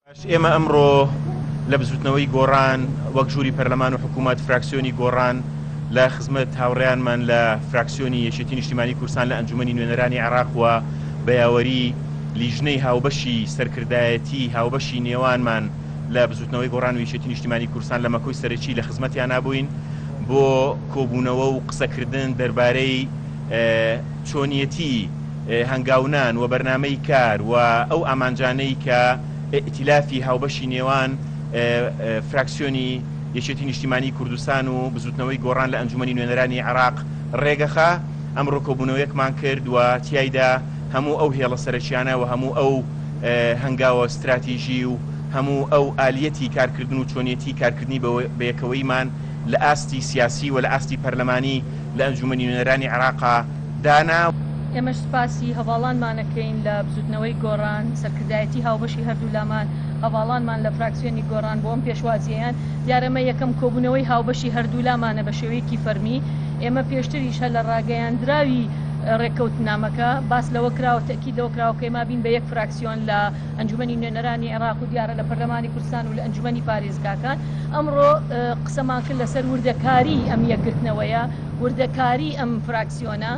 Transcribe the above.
ئێمە ئەمڕۆ لە بزوتنەوەی گۆڕان وەک ژووری پەرلەمان و حکوومەت فراکسیۆنی گۆڕان لە خزمەت هاوڕێیانمان لە فراکسیۆنی یەکێتی نیشتیمانی کوردستان لە ئەنجومەنی نوێنەرانی عێراق و بە یاوەری لیژنەی هاوبەشی سەرکردایەتی هاوبەشی نێوانمان لە بزوتنەوەی گۆڕان و یەکێتی نیشتیمانی کوردستان لە مەکۆی سەرەکی لە خزمەتیانا بووین بۆ کۆبوونەوە و قسەکردن دەربارەی چۆنیەتی هەنگاونان و بەرنامەی کار و ئەو ئامانجانەی کە ئیئتیلافی هاوبەشی نێوان فراکسیۆنی یەکێتی نیشتیمانیی کوردستان و بزوتنەوەی گۆڕان لە ئەنجومەنی نوێنەرانی عێراق ڕێگەخا، ئەمڕۆ کۆبوونەوەیەکمان کرد و تیایدا هەموو ئەو هێڵە سەرەکیانە و هەموو ئەو هەنگاوە ستراتیژی و هەموو ئەو ئالیەتی کارکردن و چۆنیەتی کارکردنی بەیەکەوەییمان لە ئاستی سیاسی و لە ئاستی پەرلەمانی لە ئەنجومەنی نوێنەرانی عێراقا دانا. ئێمەش سوپاسی هەڤاڵانمان ئەکەین لە بزوتنەوەی گۆڕان، سەرکردایەتی هاوبەشی هەردوولامان، هەڤاڵانمان لە فراکسیۆنی گۆڕان بۆ ئەم پێشوازییەیان. دیارە ئەمە یەکەم کۆبوونەوەی هاوبەشی هەردوولامانە بە شێوەیەکی فەرمی. ئێمە پێشتریش هەر لە ڕاگەیاندراوی ڕێککەوتنامەکە باس لەوە کراوە، تەئکید لەوە کراوە کە ئێمە بین بە یەک فراکسیۆن لە ئەنجومەنی نوێنەرانی عێراق و دیارە لە پەرلەمانی کوردستان و لە ئەنجومەنی پارێزگاکان. ئەمڕۆ قسەمان کرد لەسەر وردەکاریی ئەم یەکگرتنەوەیە، وردەکاریی ئەم فراکسیۆنە.